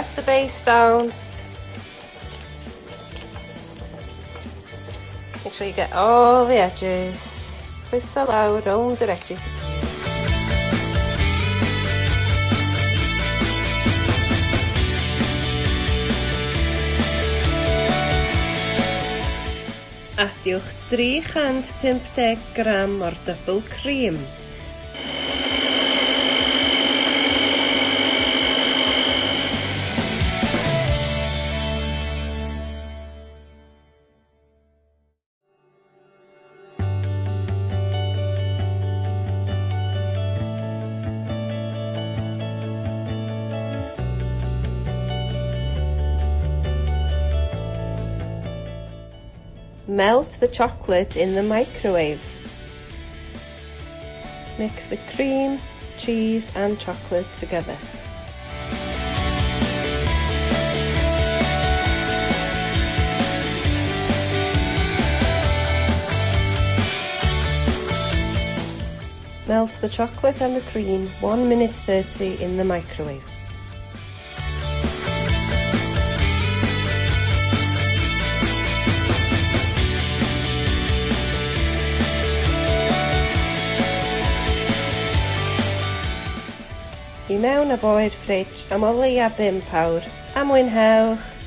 Press the base down. Make sure you get all the edges. Pwyso lawr rownd yr edges. Adiwch 350 gram o'r double cream. Melt the chocolate in the microwave. Mix the cream, cheese and chocolate together. Melt the chocolate and the cream 1 minute 30 in the microwave. I mewn â fo i'r ffridge am o leia 5 awr, a mwynhewch!